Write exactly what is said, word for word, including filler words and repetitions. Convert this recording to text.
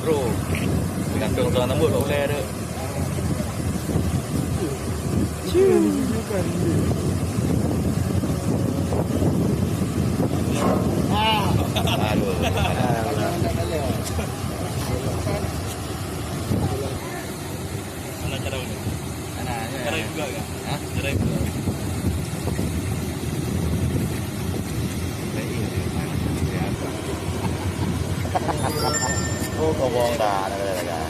Bro, tergantung tuan rambut bak ulèe tu. Aduh. Mana cara ni? Mana, ya? Cara juga kan? Hah? Cara juga. Oh, kau bohong dah, dah, dah, dah.